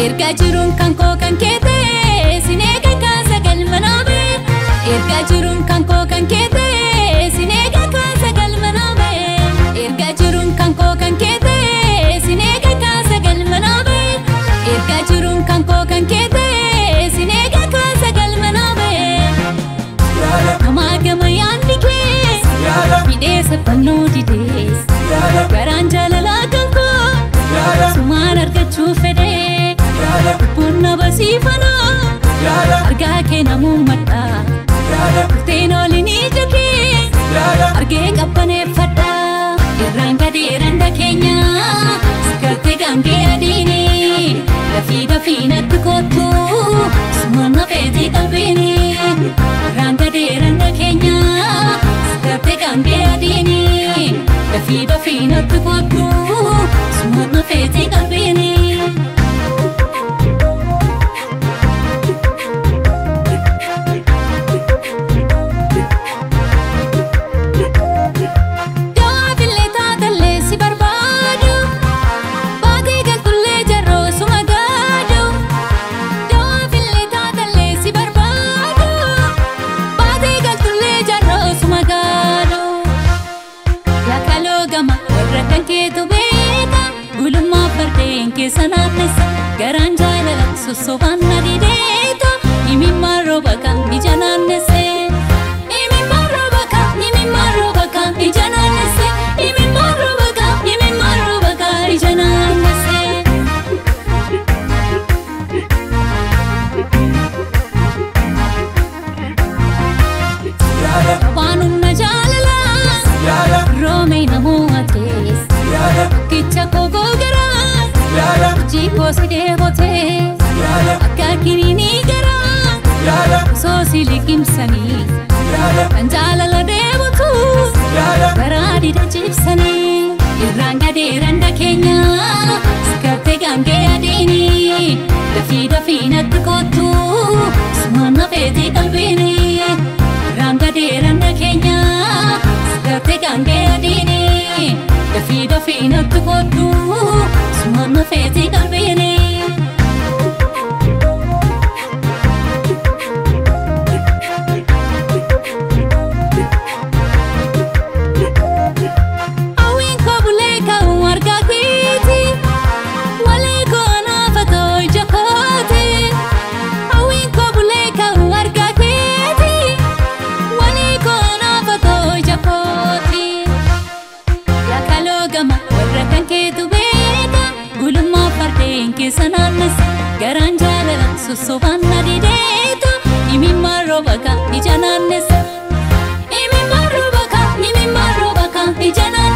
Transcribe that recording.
Erga jiruun kan koo kan keetee sineega kaasa galma naabee. Erga jiruun kan koo kan keetee sineega kaasa galma naabee. Erga jiruun kan koo kan keetee sineega kaasa galma naabee. Erga jiruun kan koo kan keetee sineega kaasa galma naabee. Gamaa gama yaadni kee hidheessa fannoo didee garaan jaalalaa kan koo sumaan argachuu fedhee. Lubbuun na basiifanaa argaa kee namummadhaa Turteen oliin ija kee argee qabbaneeffadhaa. Irraan gadee randa keenya sigartee gaangee adiini dafii dafii natti kottu sumaan na feetee qalbiini. Irraan gadee randa keenya sigartee gaangee adiini dafii dafii natti kottu sumaan na feetee qalbiini. Garaan jaalala sossobaan na dideeta imimmaan rooba kan ija naannesse. Imimmaan rooba kan imimmaan rooba kan ija naannesse. Imimmaan rooba kan imimmaan rooba kan ija naannesse. Waan humna jaalalaa roomee namoota kicha koo gogaraa. Jikoo si deebotee akka kiniinii garaa osoo si liqimsanii kan jaalala deebotu garaa dida cibsanii. Irraan gadee randa keenya sigartee gaangee adiini dafii dafii natti kottu sumaan na feetee qalbiini. Irraan gadee randa keenya sigartee gaangee adiini dafii dafii natti kottu sumaan na feetee qalbiini. Hawwiin koo bulee ka'uu argaa keeti walee koo anaaf ija kooti. Hawwiin koo bulee ka'uu argaa keeti walee koo anaaf ija kooti. Yaakaloo gama warra kan keetu beeka gulummaa fardeen keessa naannessa garaan jaalala sossobaan na dideeta imimmaan rooba kan ija naannessa. Imimmaan rooba kan imimmaan rooba kan ija naannessa.